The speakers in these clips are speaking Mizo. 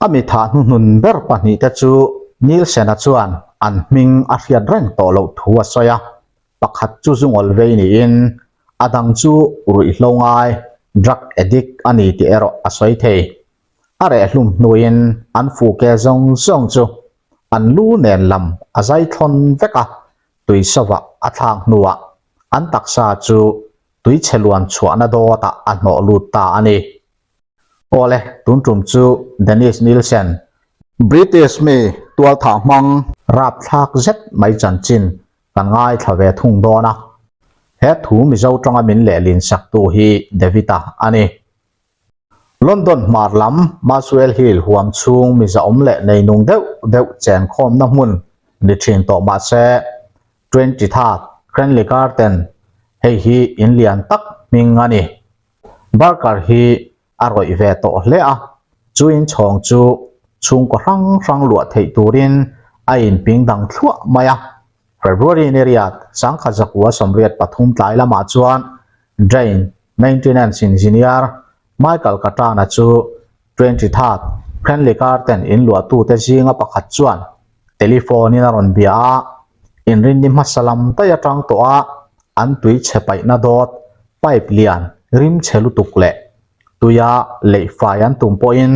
A mi thah hnuhnun ber pahnihte chu Nielsen-a chuan an hming a hriat reng tawh loh thu a sawi a, pakhat chu zungawl vei niin a dang chu ruihhlo ngai, drug addict, a ni tih erawh a sawi thei. A reh hlum hnuin an fuke zawng zawng chu an lu nen lam a zai thlawn vek a, tui sovah a thlak hnuah an taksa chu tuichhe luan chhuahna dawtah a hnawh lut ta a ni. Awle, tun tum chu Dennis Nilsen, British mi tualthah hmang rapthlak zet mai chanchin kan ngaithla ve thung dawn a, he thu Mizo tawnga min lehlin saktu hi David-a a ni. London hmar lam Muswell Hill huam chhung mi zahawm leh neinung deuh deuh chenkhawmna hmun ni thin tawh mah se 23rd Cranley Garden hei hi in lian tak hming a ni. Barker hi a rawih ve tawh hle a, chu inchhawng chu chhungkaw hrang hrang luah theih turin a inping dang thluah mai a. February ni riat sangkhat zakua 83 tlai lamah chuan Drain Maintenance Engineer Michael Katana chu 23rd Cranley Garden inluahtute zinga pakhat chuan telephone in a rawn bia a, inrinni hmasa lam daih atang tawh a an tui chhe paihna dawt pipe lian rim chhe lutuk leh tuia leih fai an tum pawhin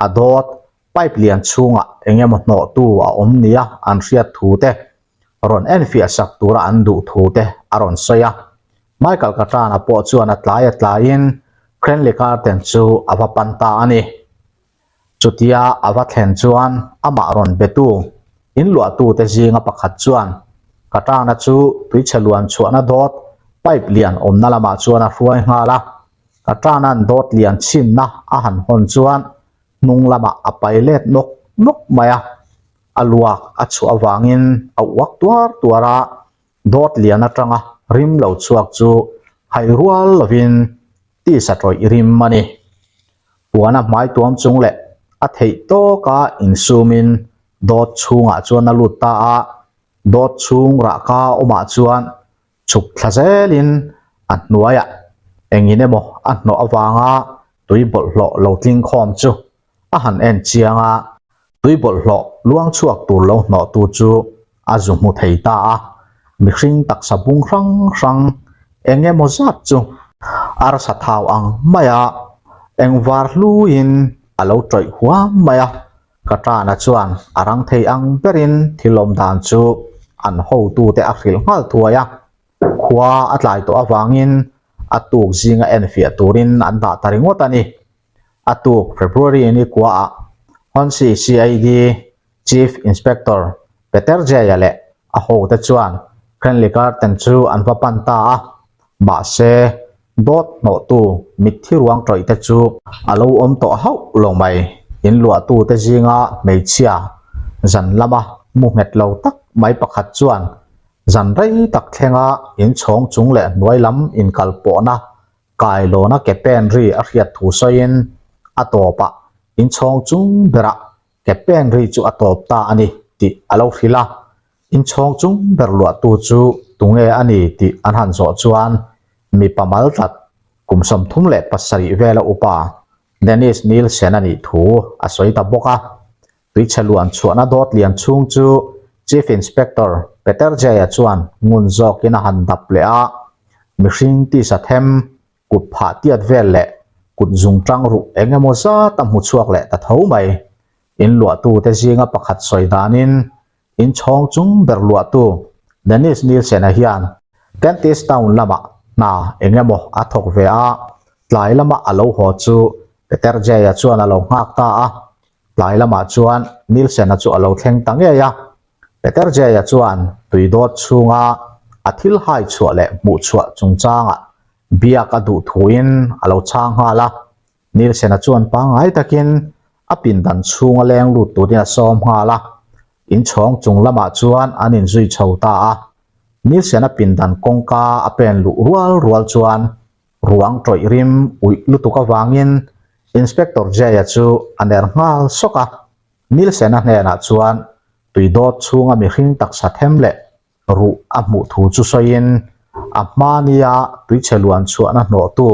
a dawt pipe lian chhungah eng emaw hnawhtu a awm nia an hriat thu te rawn enfiah sak tura an duh thu te a rawn sawi a. Michael Katana pawh chuan a tlai a tlaiin Cranley Garden chu a va pan ta a ni. Chutia a va thlen chuan amah rawn betu, inluahtute zinga pakhat chuan Katana chu tuichhe luan chhuahna dawt pipe lian awmna lamah chuan a hruai nghal a. Katana'n dawt lian chhinna a han hawn chuan hnung lamah a pai let nawk nawk mai a, a luak a chhuah avangin a uak tuar tuar a, dawt lian atanga rim lo chhuak chu hai rual lovin tisa tawih rim a ni. Puana hmai tuam chung leh a theih tawka insumin dawt chhungah chuan a lut ta a, dawt chhung rahka awmah chuan chhuk thla zelin a hnuaiah engin emaw a hnawh avanga tui bawlhhlawh lo tling khawm chu a han en chiang a, tui bawlhhlawh luang chhuak tur lo hnawhtu chu a zu hmu thei ta a, mihring taksa bung hrang hrang eng emaw zat chu arsa thau ang maia eng var hluiin a lo tawih huam mai a, Katana chuan a rang thei ang berin thil awm dan chu an hotute a hrilh nghal thuai a, khua a tlai tawh avangin a tuk zinga enfiah turin an dah ta ringawt a ni. A tuk February ni kuaah Honsi CID Chief Inspector Peter Jaya leh a hote chuan Cranley Garden chu an va pan ta a, mahse dawt hnawhtu mitthi ruang tawih te chu a lo awm tawh hauh lo mai. Inluahtute zinga hmeichhia zan lama mu nghet lo tak mai pakhat chuan zan rei tak thlenga inchhawng chung leh hnuai lam inkalpawhna Kailawna ke pen ri a hriat thu sawiin a tawpah inchhawng chung berah ke pen ri chu a tawp ta a ni tih a lo hrilh a. Inchhawng chung ber luahtu chu tunge a ni tih an han zawh chuan mipa mal tlat kum 37 vela upa Dennis Nielsen a nih thu a sawi ta bawk a. Tuichhe luan chhuahna dawt lian chhung chu Chief Inspector Peter Jaya chuan ngun zawkin a han dap leh a, mihring tisa them, kut phah tiat vel leh kut zung tang ruh eng emaw zat a hmu chhuak leh ta tho mai. In luahtute zinga pakhat sawi danin inchhawng chung ber luahtu Dennis Nielsen-a hian Kentish Town lamah hna eng emaw a thawk ve a, tlai lama a lo haw chu Peter Jaya chuan a lo nghak ta a, Tlai lamah chuan Nielsen-a chu a lo thleng ta ngei a, Peter Jay-a chuan tui dawt chhunga a thil hai chhuah leh hmuh chhuah chungchangah biak a duh thuin a lo chhang nghal a. Nielsen-a chuan pangngai takin a pindan chhunga leng lut turin a sawm nghal a, inchhawng chung lamah chuan an inzui chho ta a. Nielsen-a pindan kawngka a pen luh rual rual chuan Ruang tawih rim uih lutuk avangin Inspector Jay-a chu a ner nghal sawk a, Nielsen-a hnenah chuan tui dawt chhunga mihring taksa them leh ruh a hmuh thu chu sawiin a hma nia tuichhe luan chhuahna hnawhtu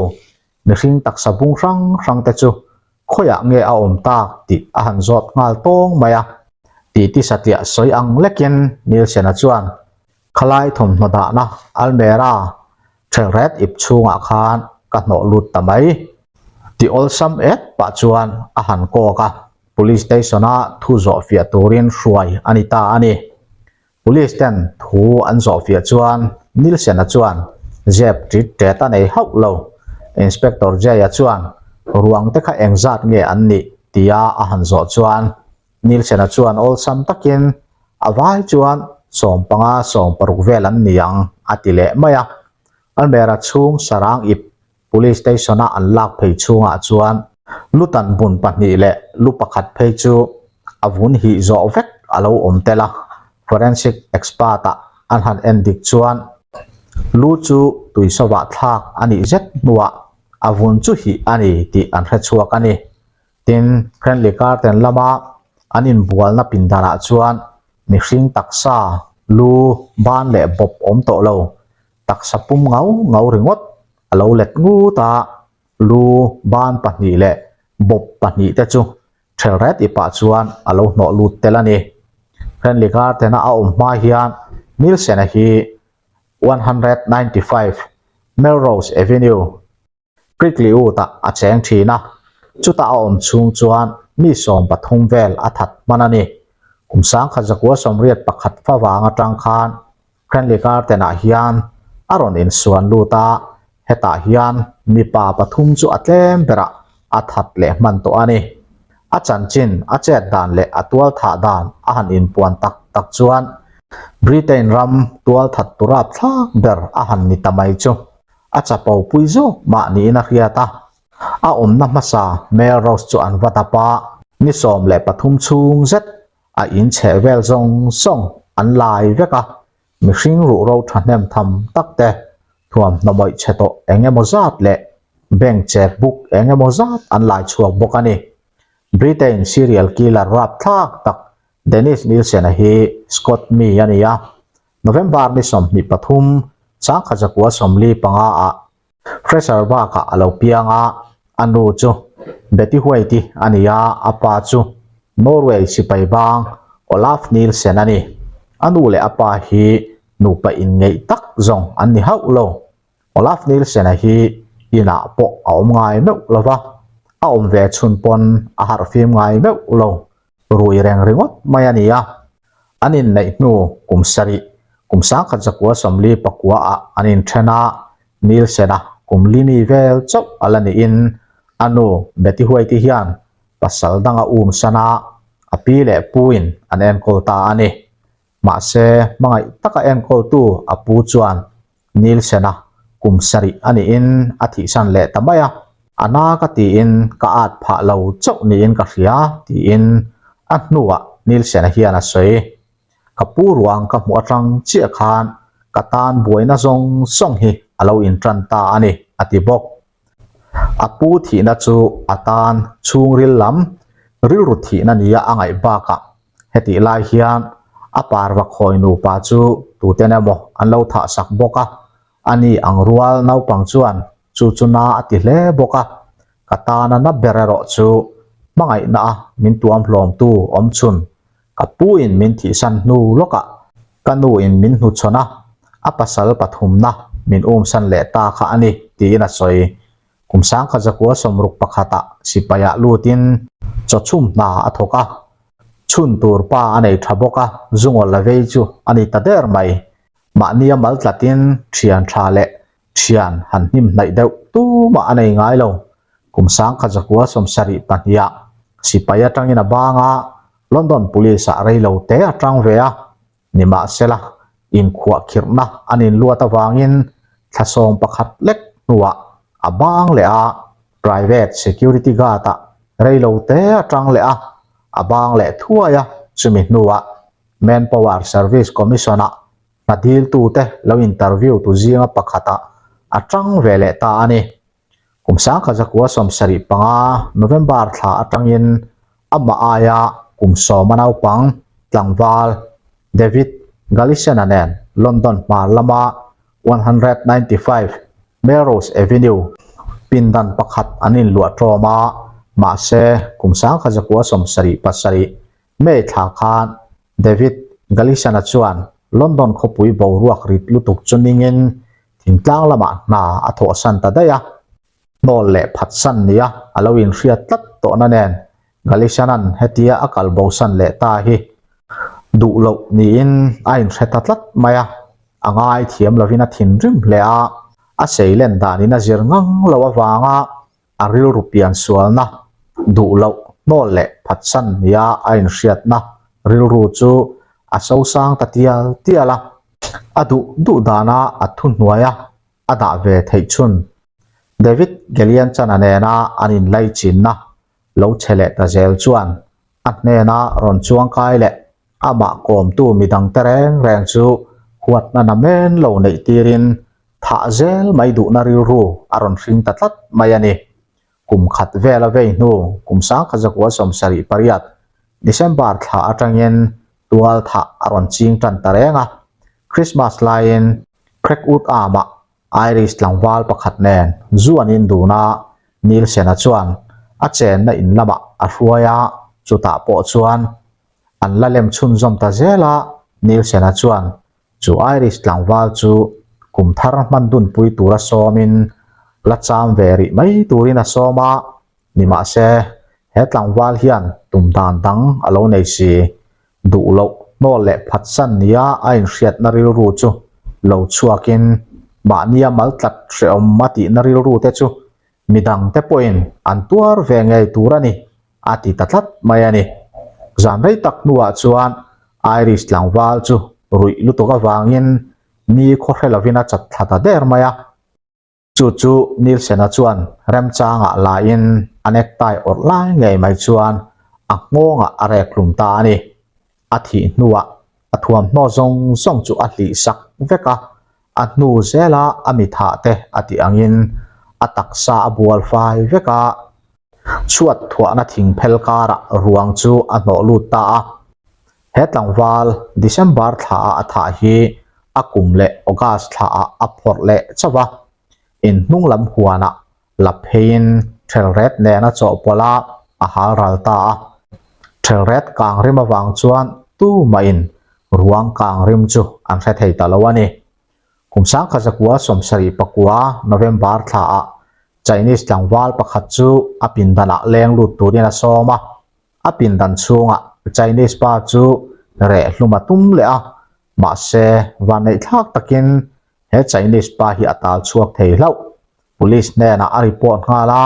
mihring taksa bung hrang hrang te chu Khawiah nge a awm tak tih a han zawt nghal tawng mai a. Titi satliah sawi ang lekin Nielsen-a chuan khalai thawmhnaw dahna almera thelret ip chhungah khan ka hnawh lut ta mai. Ti awlsam et pah chuan a han kawk a, Police Station-a thu zawhfiah turin hruai a ni ta a ni. Police ten thu an zawhfiah chuan Nielsen-a chuan zep ṭit ṭet a nei hauh lo. Inspector Jay-a chuan ruang te kha engzat nge an nih tia a han zawh chuan Nielsen-a chuan awlsam takin a vai chuan 15 16 vel an ni ang a ti leh mai a. Almera chhung sarang ip Police Station-a an lak phei chhungah chuan lutan bun pahnih leh lu pakhat phei chu a vun hih zawh vek a lo awm tel a, forensic expert-ah an han en dik chuan lu chu tuisawah thlak a nih zet hnuah a vun chu hih a ni tih an hre chhuak a ni. Tin, Cranley Garden lama an inbualna pindanah chuan mihring taksa, lu, ban leh bawp awm tawh lo Taksa pum ngau ngau ringawt a lo let ngut a, lu ban pahnih leh bawp pahnih te chu thelret ipah chuan a lo hnawh lut tel a ni. Friendly Garden-a a awm hma hian Nielsen-a hi 195 Melrose Avenue, Cricklewood-ah a cheng thin a, chutah a awm chhung chuan mi 13 vel a that hman a ni. Kum sangkhat zakua sawmriat pakhat fa vang atang khan Cranley Garden-ah hian a rawn insuan lut a, hetah hian mipa pathum chu a tlem berah a that leh hman tawh a ni. A chanchin, a chet dan leh a tual thah dan a han inpuan tak tak chuan Britain ram tual that turap thlak ber a han ni ta mai chu. A chapo pui zawk mah niin a hriat a, a awmna hmasa Melrose chu an va dap a, ni 13 chhung zet a in chheh vel zawng zawng an lai vek a, mihring ruhro thahnem tham tak te, thuamhnaw mawih chhe tawh eng emaw zat leh bank check book eng emaw zat an lai chhuak bawk a ni. Britain serial killer rapthlak tak Dennis Nilsen-a hi Scot mi a ni a, November ni 23, 1945 ah Fresher bakah a lo piang a, a nu chu Betty White-i a ni a, a pa chu Norway sipai bang Olaf Nielsen a ni. A nu leh a pa hi nupa inngeih tak zawng an ni hauh lo. Olaf Nielsen-a hi inah pawh a awm ngai meuh lo va, a awm ve chhun pawn a harhfim ngai meuh lo. Rui reng ringawt mai a ni a, an inneih hnu kum sarih, kum 1949 ah an inthen a, Nielsen-a kum li mi vel chauh a la niin a nu Betty White-i hian pasal dang a um san a, a pi leh puin an enkawl ta a ni. Mahse, hmangaih taka enkawltu a pu chuan Nielsen-a kum sarih a niin a thihsan leh ta mai a, a na ka tiin ka at phah lo chauh niin ka hria tiin a hnuah Nielsen-a hian a sawi. Ka pu ruang ka hmuh atang chiah khan ka tan buaina zawng zawng hi a lo intan ta a ni, a ti bawk. A pu thihna chu a tan chhungril lam rilru thihna nia a ngaih bakah Hetih lai hian a parva khawi nupa chu tuten emaw an lo thah sak bawk a, ani ang rual naupang chuan chu chu na a ti hle bawk a, ka tana na ber erawh chu hmangaihna a min tuam hlawmtu awm chhun ka pu in min thihsan hnu lawkah ka nu in min hnuchhawn a, a pasal pathumna min umsan leh ta kha a ni tiin a sawi. Kum 1961 ah sipaiah lutin chawchhum hna a thawk a, chhun tur pa a nei tha bawk a, zungawl la vei chu a ni ta der mai. Mahnia mal tlatin thian tha leh thian han hnim hnaih deuh tumah a nei ngai lo. Kum 1972 ah sipai atangin a bang a, London Police ah rei lo te a tang ve a, Nimahsela, inkhuahkhirhna an inluat avangin thla 11 lek hnuah a bang leh a, private security guard-ah rei lo te a tang leh a, a bang leh thuai a, chumi hnuah Manpower Service Commission-ah hna diltute lo interview tu zinga pakhatah a tang ve leh ta a ni. Kum 1975 November thla atangin amah aia kum sawma naupang tlangval David Galison-a nen London hmar lama 195 Melrose Avenue pindan pakhat an inluah ṭawm a. Mahse, kum 1977 May thla khan David Galison-a chuan London khawpui boruak rit lutuk chu ningin thingtlang lamah hna a thawhsan ta daih a. Hnawl leh phatsan nia a lo inhriat tlat tawhna nen Galison-a'n hetia a kal bosan leh ta hi duh loh niin a inhre ta tlat mai a, a ngai thiam lovin a thinrim hle a, a seilen danin a zir ngang lo avanga a rilru pian sualna, duh loh hnawl leh phatsan nia a inhriatna rilru chu a sosang ta tial tial a, a duh duh dana a thuhnuaia a dah ve theih chhun. David Gelianchana nena an inlaichinna lo che leh ta zel chuan a hnena rawn chuangkai leh amah kawmtu midangte reng reng chu huatna namen lo neih tirin thah zel mai duhna rilru a rawn hring ta tlat mai a ni. Kum khat vel a vei hnu kum 1978 December thla atangin tual thah a rawn ching tan ta reng a, Christmas laiin Craigwood Arm-ah Irish tlangval pakhat nen zu an indun a, Nielsen-a chuan a chenna in lamah a hruai a, chutah pawh chuan an la lem chhunzawm ta zel a, Nielsen-a chuan chu Irish tlangval chu kum thar hman dunpui tura sawmin la cham ve rih mai turin a sawm a, nimahse he tlangval hian tum dan dang a lo nei si. Duh loh hnawl leh phatsan nia a inhriatna rilru chu lo chhuakin mahnia mal tlat hrehawm a tihna rilru te chu midangte pawhin an tuar ve ngei tur a ni a ti ta tlat mai a ni. Zan rei tak hnuah chuan Irish tlangval chu ruih lutuk avangin ni khaw hre lovin a chat thla ta der mai a. Chu chu Nielsen-a chuan remchangah laiin a necktie awrh lai ngei mai chuan a nghawngah a rek hlum ta a ni. A thih hnuah a thuamhnaw zawng zawng chu a hlih sak vek a, a hnu zela a mi thah te a tih angin a taksa a bual fai vek a, chhuat thuahna thing phel karah ruang chu a hnawh lut ta a. He tlangval December thlaah a thah hi a kum leh August thlaah a phawrh leh chauh a, in hnung lam huanah la pheiin Thelret nen a chawhpawlh a, a hal ral ta a. Thelret kang rim avang chuan tumahin ruang kang rim chu an hre thei ta lo a ni. Kum 1979 November thlaah Chinese tlangval pakhat chu a pindanah leng lut turin a sawm a, A pindan chhungah Chinese pa chu reh hlum a tum leh a, mahse vanneihthlak takin he Chinese pa hi a tal chhuak thei hlauh. Police hnenah a report nghal a,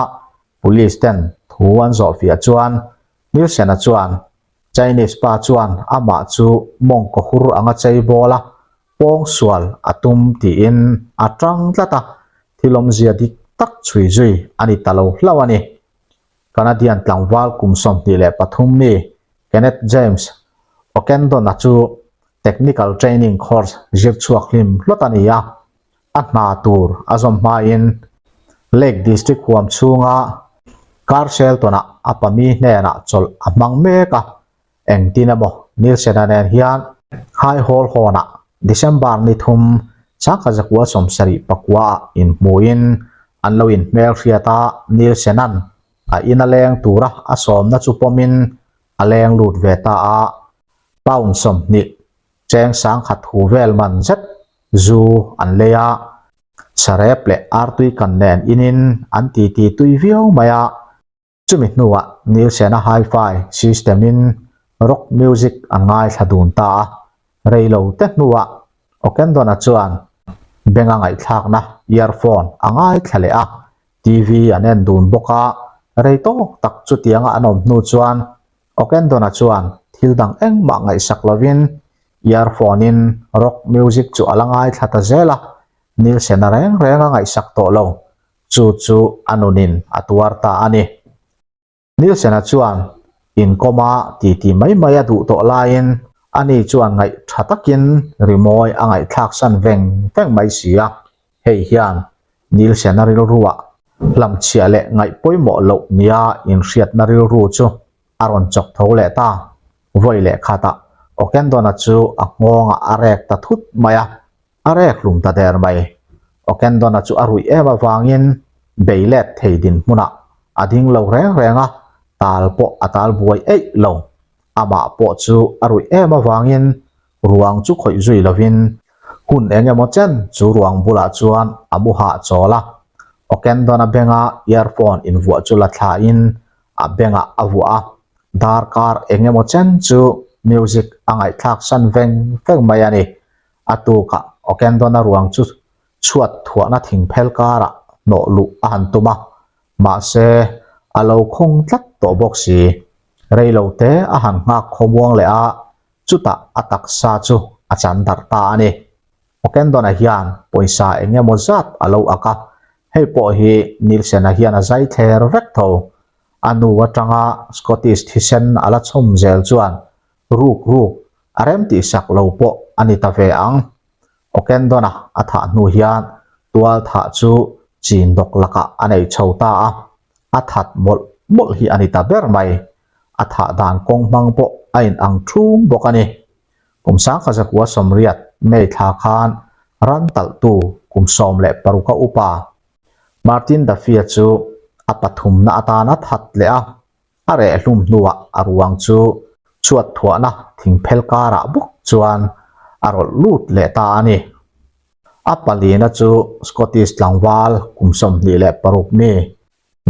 police ten thu an zawh fiah chuan Nielsen-a chuan Chinese pa chuan amah chu mawngkaw hur anga chei bawl a, pawngsual a tum tiin a tang tlat a, thil awmzia dik tak chhui zui a ni ta lo hlauh a ni. Canadian tlangval kum 23 mi Kenneth James Ockendon-a chu Technical Training Course zir chhuak hlim hlawt a ni a, a hna tur a zawm hmain Lake District huam chhunga Carshalton-ah a pami hnenah chawlh a hmang mek a. Engtin emaw Nielsen-a nen hian High Hall hawnah December ni thum 1979-ah inhmuin an lo inhmelhriat a, Nielsen-a'n a ina leng tura a sawmna chu pawmin a leng lut ve ta a, pound 20 cheng 10,000 hu vel man zet zu an lei a, sarep leh artui kan nen inin an titi tui viau mai a. Chumi hnuah Nielsen-a hi-fi system-in rock music an ngaithla dun ta a, rei lo te hnuah Ockendon-a chuan benga ngaihthlakna earphone a ngaithla leh a, TV an en dun bawk a, rei tawk tak chutianga an awm hnu chuan Ockendon-a chuan thil dang engmah ngaihsak lovin earphone-in rock music chu a la ngaithla ta zel a, Nielsen-a reng reng a ngaihsak tawh lo. Chu chu a nunin a tuar ta a ni. Nielsen-a chuan inkawma titi mai mai a duh tawh laiin ani chuan ngaih tha takin rimawi a ngaihthlak san veng veng mai si a. Hei hian Nielsen-a rilruah hlamchhiah leh ngaih pawimawh loh nia inhriatna rilru chu a rawn chawk tho leh ta. Vawi leh khatah Ockendon-a chu a nghawngah a rek ta thut mai a. A rek hlum ta der mai. Ockendon-a chu a ruih em avangin bei let thei dinhmunah a ding lo reng reng a. Tal pawh a tal buai eih lo. Amah pawh chu a ruih em avangin ruang chu khawih zui lovin hun eng emaw chen chu ruang bulah chuan a mu hah chawl a. Okendona benga earphone invuah chu la thlain a bengah a vuah a, darkar eng emaw chen chu music a ngaihthlak san veng veng mai a ni. A tukah Okendona ruang chu chhuat thuahna thingphel karah hnawh luh a han tum a, mahse a lo khawng tlat tawh bawk si. Rei lo te a han nghak khawmuang leh a, chutah a taksa chu a chan darh ta a ni. Okendona hian pawisa eng emaw zat a lo ak a, hei pawh hi Nielsen-a hian a zai thler vek tho. A nu atanga Scottish thisen a la chhawm zel chuan ruk ruk a rem tihsak lo pawh a ni ta ve ang. Okendona a thah hnu hian tual thah chu chin dawk lakah a nei chho ta a, a that mawlh mawlh hi a ni ta ber mai. A thah dan kawng hmang pawh a inang thum bawk a ni. Kum sangkha zakua 80 May thla khan ran talhtu kum 16 a upa Martin Duffy-a chu a pathumna atan a that leh a, a reh hlum hnuah a ruang chu chhuat thuahna thingphel karah bawk chuan a rawlh lut leh ta a ni. A palina chu Scottish tlangval kum 26 mi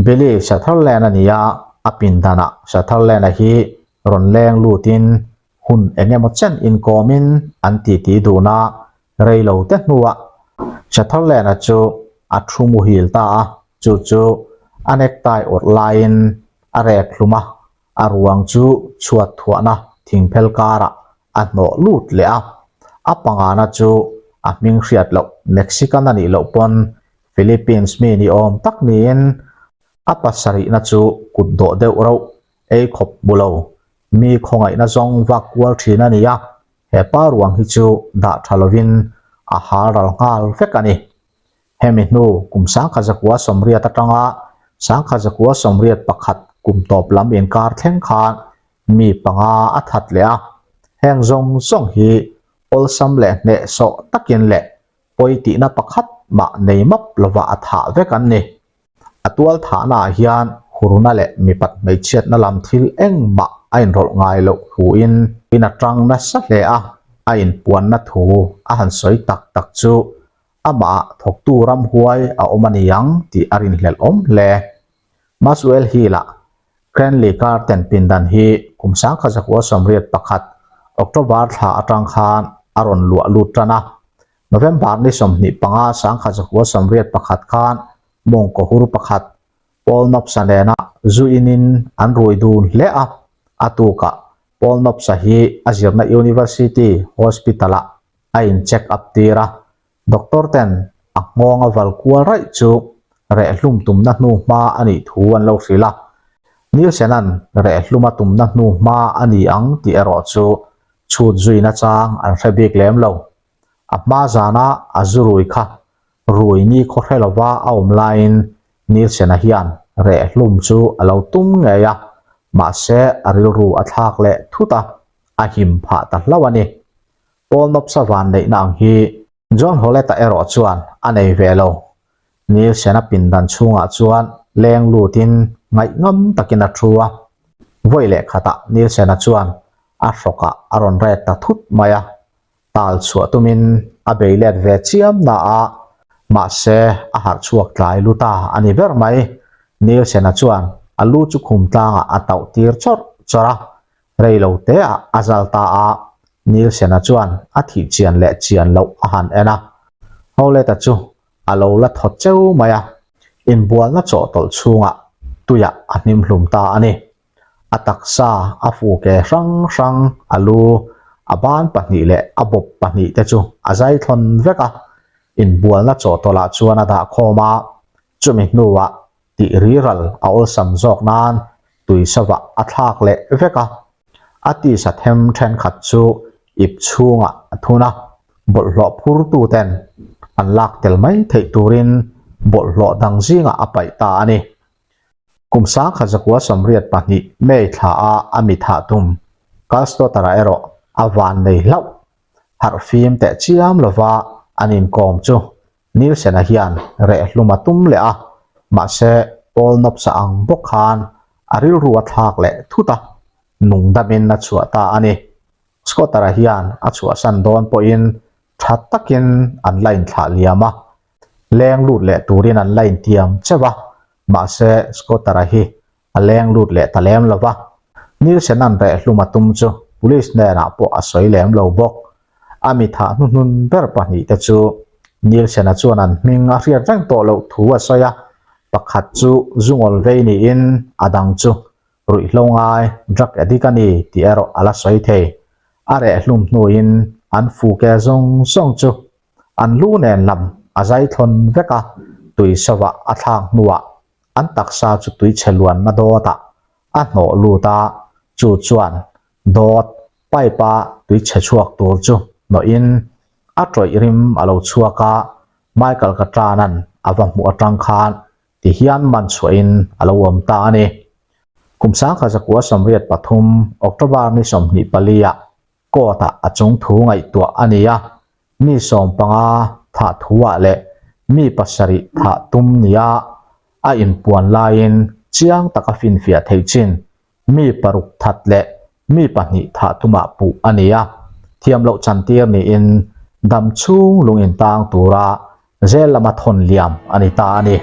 Billy Sutherland a ni a, a pindanah Sutherland-a hi rawn leng lutin hun eng emaw chen inkawmin an titi dun a, rei lo te hnuah Sutherland-a chu a thu muhil ta a, chu chu a necktie awrh laiin a rek hlum a, a ruang chu chhuat thuahna thingphel karah a hnawh lut leh a, a pangana chu a hming hriat loh Mexican a nih loh pawn Philippines mi ni awm tak niin a pasarihna chu kut dawh deuh rauh ei khawp hmu lo, mi khawngaihna zawng vak kual thin a ni a, he pa ruang hi chu dah tha lovin a hal ral nghal vek a ni. Hemi hnu kum 1980 atanga 1981 kum tawp lam inkar thleng khan mi panga a that leh a, heng zawng zawng hi awlsam leh hnehsawh takin leh pawi tihna pakhat mah nei map lova a thah vek an ni. A tual thahnaah hian hurna leh mipat hmeichhiatna lam thil engmah a inrawlh ngai loh thuin in a tang nasa hle a, a inpuanna thu a han sawi tak tak chu amah thawktu ramhuai a awm a ni ang tih a rinhlelh awm hle. Maxwell Hill-a Cranley Garden pindan hi kum 1981 October thla atang khan a rawn luah lut tan a, November ni 25 1981 khan mawngkaw hur pakhat Paul Nopsa nena zu inin an rui dun hle a, a tukah Paul Nopsa hi a zirna University Hospital-ah a in check up tir a, doctor ten a nghawng a val kual raih chu rehhlum tumna hnu hma a nih thu an lo hrilh a, Nielsen-a'n rehhlum a tumna hnu hma a ni ang tih erawh chu chhut zuina chang an hre bik lem lo. A hma zana a zu rui kha rui ni khaw hre lova a awm laiin Nielsen-a hian rehhlum chu a lo tum ngei a, mahse a rilru a thlak leh thut a, a him phah ta hlauh a ni. Paul Nopsa van neihna ang hi John Howlett-a erawh chuan a nei ve lo. Nielsen-a pindan chhungah chuan leng lutin ngaihnawm takin a thu a. Vawi leh khatah Nielsen-a chuan a hrawkah a rawn ret ta thut mai a. Tal chhuah tumin a bei let ve chiam na a, mahse a harh chhuak tlai lu ta a ni ber mai. Nielsen-a chuan a lu chu khum tlangah a tauh tir chawrh chawrh a, rei lo te ah a zal ta a, Nielsen-a chuan a thih chian leh chian loh a han en a. Howlett-a chu a lo la thaw cheu mai a, inbualna chawhtawlh chhungah tuiah a hnim hlum ta a ni. A taksa, a fuke hrang hrang, a lu, a ban pahnih leh a bawp pahnih te chu a zai thlawn vek a, inbualna chawhtawlhah chuan a dah khawm a, chumi hnuah tih riral a awlsam zawk nan tui savah a thlak leh vek a, a tisa them thenkhat chu ip chhungah a thun a, bawlhhlawh phurtuten an lak tel mai theih turin bawlhhlawh dang zingah a paih ta a ni. Kum 1982 May thla a a mi thah tum Carlsdotter-a erawh a van nei hlauh. Harh fim teh chiam lova an inkawm chu Nielsen-a hian rehhlum a tum leh a, mahse Paul Nopsa ang bawk khan A rilru a thlak leh thut a, nung damin a chhuah ta a ni. Scotter-a hian a chhuahsan dawn pawhin tha takin an la inthlah liam a, leng lut leh turin an la intiam cheuh a, mahse Scotter-a hi a leng lut leh ta lem lo va. Nielsen-a'n reh hlum a tum chu police hnenah pawh a sawi lem lo bawk. A mi thah hnuhnun ber pahnihte chu Nielsen-a chuan an hming a hriat reng tawh loh thu a sawi a, pakhat chu zungawl vei niin a dang chu ruihhlo ngai drug addict a ni tih erawh a la sawi thei. A reh hlum hnuin an fuke zawng zawng chu an lu nen lam a zai thlawn vek a, tui sovah a thlak hnuah an taksa chu tuichhe luanna dawtah a hnawh lut a, chu chuan dawt pipe-a tuichhe chhuak tur chu hnawhin a tawih rim a lo chhuak a, Michael Catrana'n a va hmuh atang khan ti hian man chhuahin a lo awm ta a ni. Kum 1983 October ni 24 ah court-ah a chung thu ngaihtuah a ni a, mi 15 thah thuah leh mi pasarih thah tum nia a inpuan laiin chiang taka finfiah theih chin mi paruk that leh mi pahnih thah tumah puh a ni a, thiam loh chantir niin dam chhung lung intang tura zel lama thawn liam a ni ta a ni.